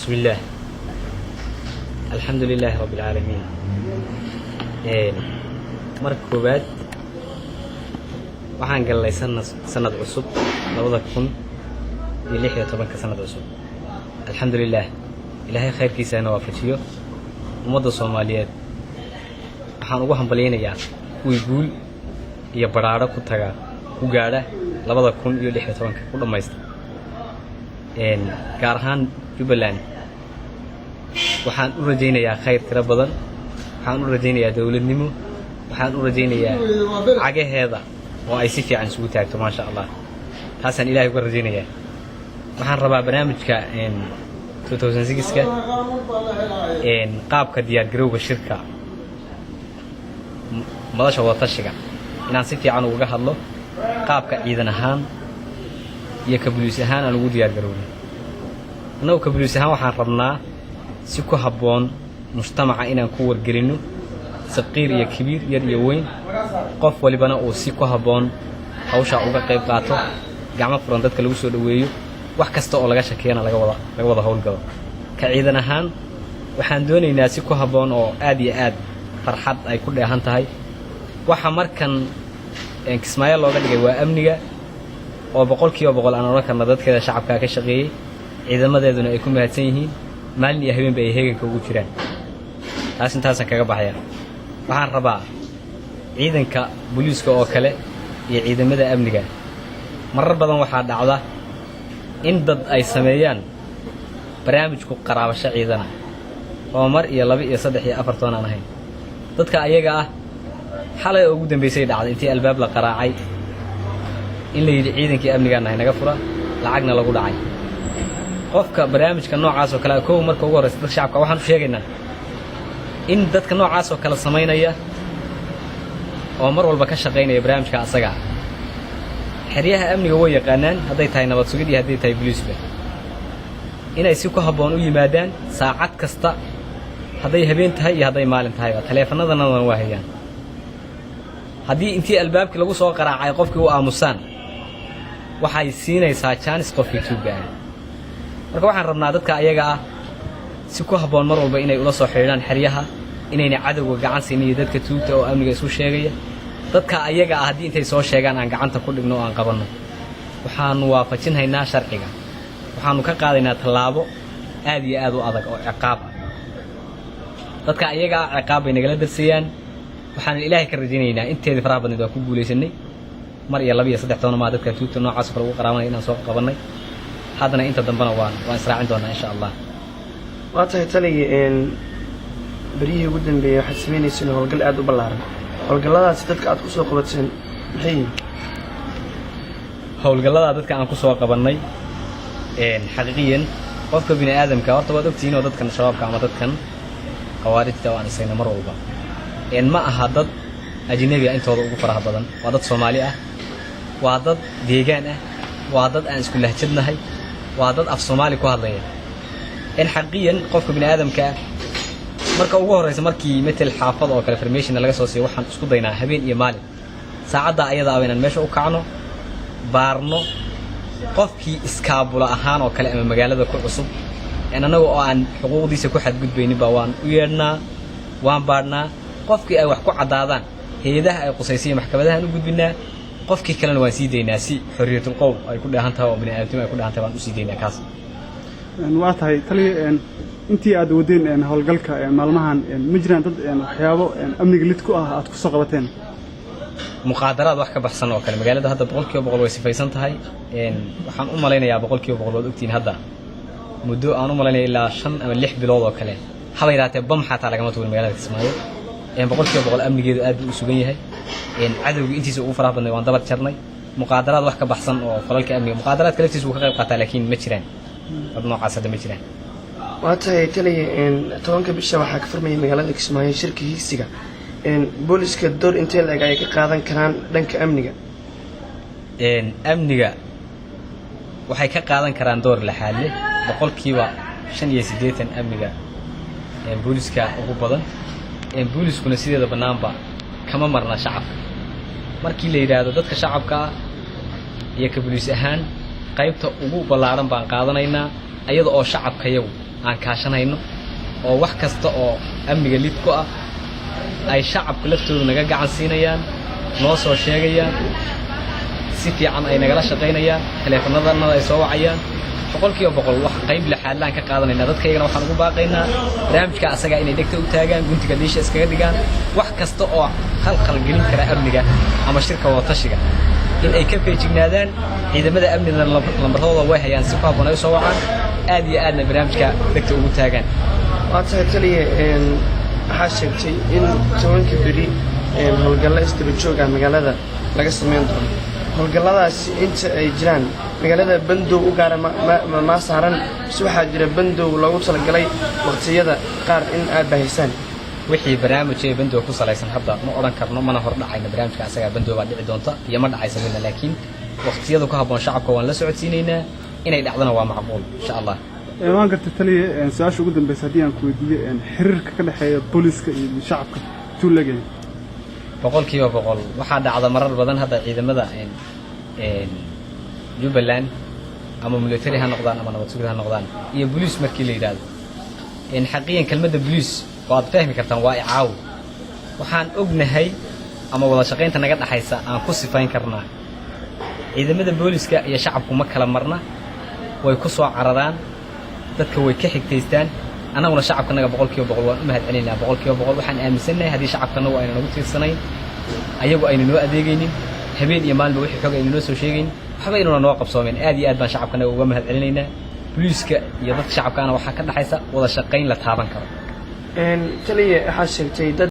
بسم الله، الحمد لله رب العالمين. Marka koowaad, waxaan galnay sanad cusub, 2016-ka, sanad cusub. Alxamdu lilah, Ilaahay khayrkiisana waafajiyo. Ummadda Soomaaliyeed waxaan ugu hambalyaynayaa kuwii guul iyo badhaadho ku taga, ku gaadha 2016-ka ku dhammaysta. Gaar ahaan Jubbaland waxaan u rajaynayaa khayr tiro badan, waxaan u rajaynayaa dowladnimo, waxaan u rajaynayaa cagaheeda oo ay si fiican isugu taagto, maasha Allah. Taasaan Ilahay uga rajaynayaa. Waxaan rabaa barnaamijka 2006-ka, qaabka diyaargarowga shirka madasha wadatashiga, inaan si fiican ugaga hadlo qaabka ciidan ahaan iyo ka boliis ahaan aan ugu diyaar garowno. Annagu ka boliis ahaan waxaan rabnaa si ku habboon mujtamaca inaan ku wargelinno, saqiir iyo kabiir, yar iyo weyn, qof walibana uu si ku habboon hawshaa uga qayb qaato, gacmo furan dadka lagu soo dhoweeyo, wax kasta oo laga shakeeyana laga wada howlgalo. Ka ciidan ahaan waxaan doonaynaa si ku habboon oo aad iyo aad farxad ay ku dheehan tahay. Waxa markan Kismaayo looga dhigay waa amniga oo 100% aan odhan karna dadkeeda shacabkaa ka shaqeeyey, ciidamadeeduna ay ku mahadsan yihiin, maalin iyo habeenba ay heeganka ugu jiraan. Taas intaasaan kaga baxaya. Waxaan rabaa ciidanka booliiska oo kale iyo ciidamada amniga, marar badan waxaa dhacda in dad ay sameeyaan barnaamijku qaraabasho ciidana oo mar iyo laba iyo saddex iyo afar toon aan ahayn. Dadka ayaga ah xalay oo ugu dambaysay dhacday intii albaab la qaraacay in la yidhi ciidankii amnigaa nahay, naga fura, lacagna lagu dhacay. Qofka barnaamijka noocaas oo kale, kow, marka ugu horreysa dadka shacabka waxaan u sheegaynaa in dadka noocaas oo kale samaynaya oo mar walba ka shaqaynaya barnaamijka asaga, xeryaha amniga way yaqaanaan, hadday tahay nabad sugid iyo hadday tahay boliisba, inay si ku habboon u yimaadaan saacad kasta, hadday habeen tahay iyo hadday maalin tahayba. Taleefannadanadana waa hayaan. Haddii intii albaabkii lagu soo qaraacay qofkii u aamusaan, waxay siinaysaa jaanis qofkii tuugga ah. Marka waxaan rabnaa dadka ayaga ah si ku habboon mar walba inay ula soo xidhiidhaan xeryaha, inayna cadowga gacan siinin iyo dadka tuugta oo amniga isu sheegaya. Dadka ayaga ah haddii intay soo sheegaan aan gacanta ku dhigno oo aan qabanno, waxaanu waafajinhaynaa sharciga, waxaanu ka qaadaynaa tallaabo aad iyo aad u adag oo ciqaab ah. Dadka ayaga ah ciqaab bay nagala darsayaan. Waxaanan Ilaahay ka rajaynaynaa inteedii faraha badnayd waan ku guulaysanay, mar iyo laba iyo saddex toona maa dadka tuugta noocaas oo kale ugu qaraabanaya inaan soo qabannay. Haddana inta dambena waan israacin doonaa, insha Allah. Waa tahay, taliya. Beryihii ugu dambeeyey waxaad samaynayseen howlgal aada u ballaaran. Howlgalladaasi dadka aad ku soo qabateen maxay yihiin? Howlgalladaa dadka aan ku soo qabannay, xaqiiqiyan qofka bini aadamka horta waad ogtihiin oo dadkan shabaabka ama dadkan khawaarijta oo aan isagna mar walba ma aha dad ajnabi ah. Intooda ugu faraha badan waa dad Soomaali ah, waa dad deegaan ah, waa dad aan isku lahjadnahay, waa dad af Soomaali ku hadlaya. Xaqiiqiyan qofka bini aadamka ah, marka ugu horreysa, markii metel xaafad oo kale informationna laga soo siiyo, waxaan isku daynaa habeen iyo maalin saacaddaa ayada aba inaan meesha u kacno, baarno qofkii iskaabula ahaan oo kale ama magaalada ku cusub. Annaga oo aan xuquuqdiisa ku xadgudbaynin baa waan u yeedhnaa, waan baadhnaa. Qofkii ay wax ku caddaadaan, hay-adaha ay qusaysaiyo maxkamadahaan u gudbinaa. Qofkii kalena waan sii daynaa, si xorriyatul qowl ay ku dheehan tahay oo bini aadamnimo ay ku dheehan tahay baan usii daynaa kaas. Waa tahay, taliya. Intii aad wadeen howlgalka maalmahan, ma jiraan dad waxyaabo amniga lid ku ah aad ku soo qabateen? Muqaadaraad wax ka baxsan oo kale, magaalada hadda 100% way sifaysan tahay. Waxaan u malaynayaa 100% waad ogtihiin, hadda muddo aan u malaynaya ilaa 5 ama 6 bilood oo kale, haba yaraatee bam xataa lagama tuurin magaalada Kismaayo. 100% amnigeedu aad buu u sugan yahay. Cadowga intiisa ugu faraha badnay waan dabar jarnay. Muqaadaraad wax ka baxsan oo falalka amniga, muqaadaraadka laftiisa wuu ka qayb qaataa, laakiin ma jiraan dad noocaas, hadda ma jiraan. Waa tahay, taliya. 10-ka bisha waxaa ka furmaya magaalada Kismaayo shirka hiigsiga. Booliska door intee la-eg ayay ka qaadan karaan dhanka amniga? Amniga waxay ka qaadan karaan door laxaad leh. 85% amniga booliska ugu badan. Booliskuna sideeda bannaanba kama marna shacabka. Markii la yidhaahdo dadka shacabka ah iyo ka boliis ahaan, qaybta ugu ballaaran baan qaadanaynaa, ayada oo shacabkayagu Aan kaashanayno oo wax kasta oo amniga lid ku ah ay shacabka laftoodu naga gacan siinayaan, noo soo sheegayaan, si fiican ay nagala shaqaynayaan, taleefanadana ay soo wacayaan. 100% wax qayb lixaadlaan ka qaadanaynaa. Dadkaygana waxaan ugu baaqaynaa barnaamijka asagaa inay dhegta u taagaan, guntiga dhiisha iskaga dhigaan, wax kasta oo khalkhal gelin kara amniga ama shirka wadatashiga in ay ka feejignaadaan. Ciidamada amnigana lambaradooda way hayaan, si ku habboon ay u soo wacaan, aad iyo aadna barnaamijka dhegta ugu taagaan. Waa tahay taliya, waxaa sheegtay in 10-ka beri howlgallo isdaba joog ah magaalada laga samayn doono. Howlgalladaasi inta ay jiraan magaalada bandow u gaara ma saaran, mise waxaa jira bandow loogu talagalay waqtiyada qaar in aad baahisaan? Wixii barnaamij ee bandow ku salaysan hadda ma odhan karno, mana hor dhacayno. Barnaamijka asagaa bandow baa dhici doonta iyo ma dhacaysa midna, laakiin waqtiyada ku habboon shacabka waan la socodsiinaynaa. Inay dhacdona waa macquul, insha Allah. Waan gartay taliya. Su-aasha ugu dambeysa haddii aan ku weydiiyo, xiriirka ka dhexeeya booliska iyo shacabka tuu leegyahay? 100%. Waxaa dhacda marar badan hadda ciidamada Jubbaland, ama military ha noqdaan ama nabad sugid ha noqdaan, iyo boliis markii la yidhaahdo, xaqiyan kelmadda boliis waad fahmi kartaan, waa icaawi. Waxaan ognahay ama wada shaqaynta naga dhaxaysa aan ku sifayn karnaa, ciidamada booliska iyo shacabku ma kala marna, way ku soo cararaan dadka, way ka xigtaystaan. Annaguna shacabkanaga 100% waan u mahad celinaynaa. 100% waxaan aaminsannahay haddii shacabkanagu ayna nagu tiirsanayn, ayagu ayna noo adeegaynin, habeen iyo maalinba wixii xog ayna noo soo sheegayn, waxba aynuna noo qabsoomeen. Aad iyo aad baan shacabkanaga uga mahad celinaynaa. Booliiska iyo dadka shacabkaana waxaa ka dhaxaysa wada shaqayn la taaban karo. Taliya, waxaad sheegtay dad